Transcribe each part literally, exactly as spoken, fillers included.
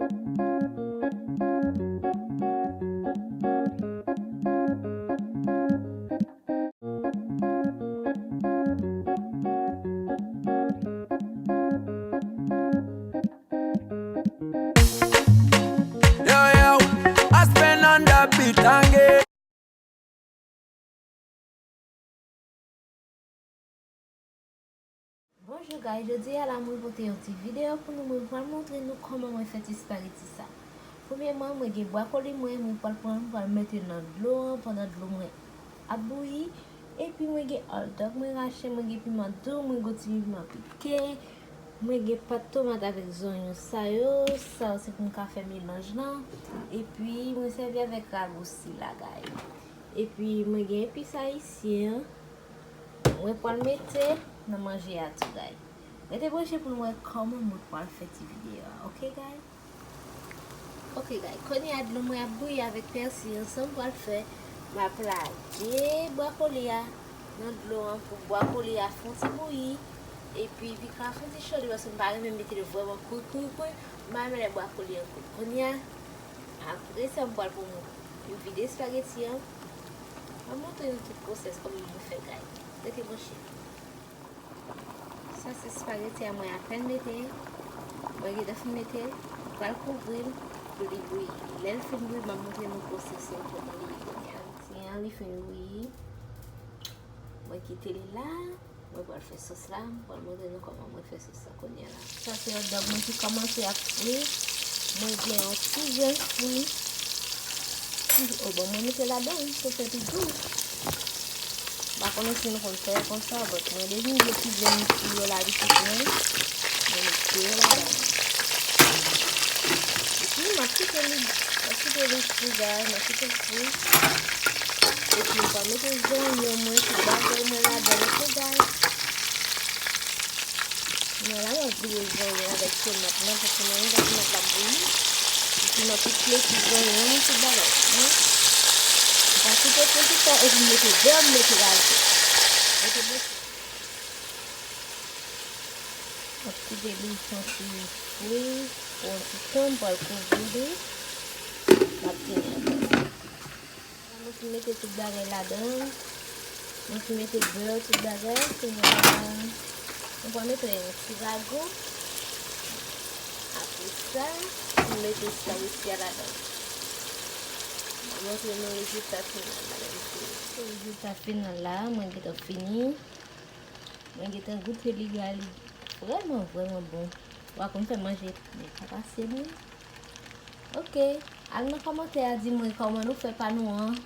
Yo, yo, Aspen on the beat again. Bonjou guys, jodi a la mwen pote yon ti videyo pou nou, mwen pral montre nou kòman mwen fè ti espageti sa. Premyèman, mwen gen bwakoli mwen, mwen pral pran, mwen pral mete nan dlo an pandan dlo mwen ap bouyi. Epi mwen gen hotdog mwen rache, mwen gen piman dou, mwen gen ti piman pike, mwen gen pat tomat avèk zonyon sa yo, sa yo se pou m ka fè melanj lan. Epi mwen sèvi avèk ragousi la, guys. Epi mwen gen epis ayisyen an. Mwen pral mete nan manje a tou, guys. Rete branche pou n wè kòman mwen pral fè ti videyo a, oke, guys? Oke, guys, kounye a dlo mwen ap bouyi avèk pèsi an. Sa m pral fè, m ap lage bwakoli a nan dlo an pou bwakoli a fè yon ti bouyi. Epi, pi ka fè yon ti cho li, paske m pa renmen mete l vrèman kwi, kwi, kwi. M pa renmen lè bwakoli an kwi. Kounye a, apre sa, m pral pran yon vide espageti an. M ap montre nou tout pwosès kòman mwen fè, guys. Rete branche. Sa se espageti a mwen apèn mete. Mwen gentan fin mete l. Pral kouvri l pou li bouyi. Lè l fin bouyi, m ap montre nou pwosès lan kòman li ye kounye a. Ti an li fin bouyi. Mwen kite li la. Mwen pral fè sòs la. Mwen pral montre nou kòman mwen fè sòs la kounye a la. Sa se hotdog mwen ki kòmanse ap fri. Mwen gen yon ti grenn fri. O bon, mwen mete ladan wi, pou fè pi gou. M pa konnen si nou konn fè konsa, but mwen depi m gen ti grenn fri yo la, li ti grenn, mwen mete yo ladan. Epi m ap kite li, m ap kite li fri, guys, m ap kite l fri. Epi m pral mete zonyon mwen, tout bagay mwen ladan, oke, guys. Mwen la, mwen vire zonyon avèk tomat lan, paske mwen menm tomat la bouyi. Epi mwen tout leti zonyon, tout bagay. Mwen, mwen pa kite pou ti tan, epi m mete bè, m mete raje. Mete bè. Mwen kite li santi fri pou yon ti tan, m pral kouvri li. M ap fini ankò. Mwen fin mete tout bagay ladan. Mwen fin mete bè, tout bagay. Kounye a, mwen pral mete yon ti rago. Apre sa, mwen mete espageti a ladan. Mwen montre nou rezilta final la, medam. Rezilta final la, mwen gentan fini. Mwen gentan goute li, guys, li vrèman, vrèman bon. Ou pa konn fè manje, men pa pase mwen. Oke, al nan kòmantè a di mwen kòman nou fè pa nou an.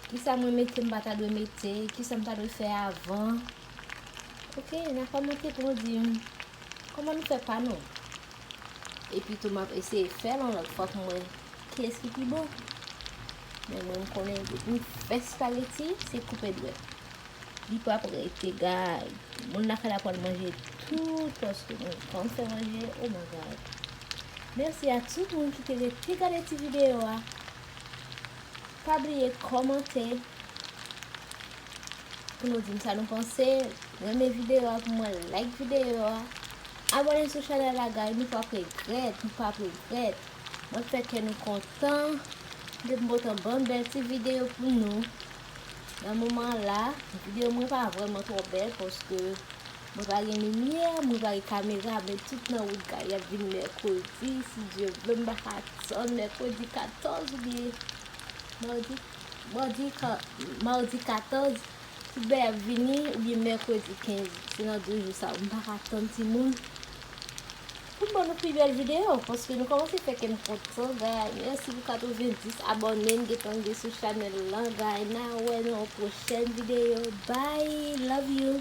Kisa mwen mete m pa ta dwe mete, kisa m ta dwe fè avan. Oke, nan kòmantè pou nou di m kòman nou fè pa nou. Epi tou m ap eseye fè l yon lòt fwa pou m wè kiyès ki pi bon. Men mwen m konnen depi m fè espageti, se koupe dwèt. Li p ap rete, guys. Moun lakay la pral manje tout, paske mwen konn fè manje, oh my God. Mèsi a tout moun ki te rete gade ti videyo a. Pa bliye kòmante pou nou di m sa nou panse. Renmen videyo a pou mwen, like videyo a. Abòne sou chanèl la, guys, nou p ap regrèt, nou p ap regrèt. Mwen fè kè nou kontan. Depi m pote yon bann bèl ti videyo pou nou. Nan moman la, videyo mwen pa vrèman twò bèl paske mwen pa gen limyè, mwen pa gen kamera, men tout nan wout, guys, y ap vin mèkredi, si Dye vle, m pa ka tann mèkredi katòz oubyen madi, madi ka-, madi katòz. Tout bagay ap vini, oubyen mèkredi kenz, se nan de jou sa yo. M pa ka tann timoun pou m ban nou pi bèl videyo, paske nou kòmanse fè kè m kontan, guys. Mèsi pou katrevenndis abòne m gentan gen sou chanèl lan, guys. N a wè nan yon pwochèn videyo. Bye, love you.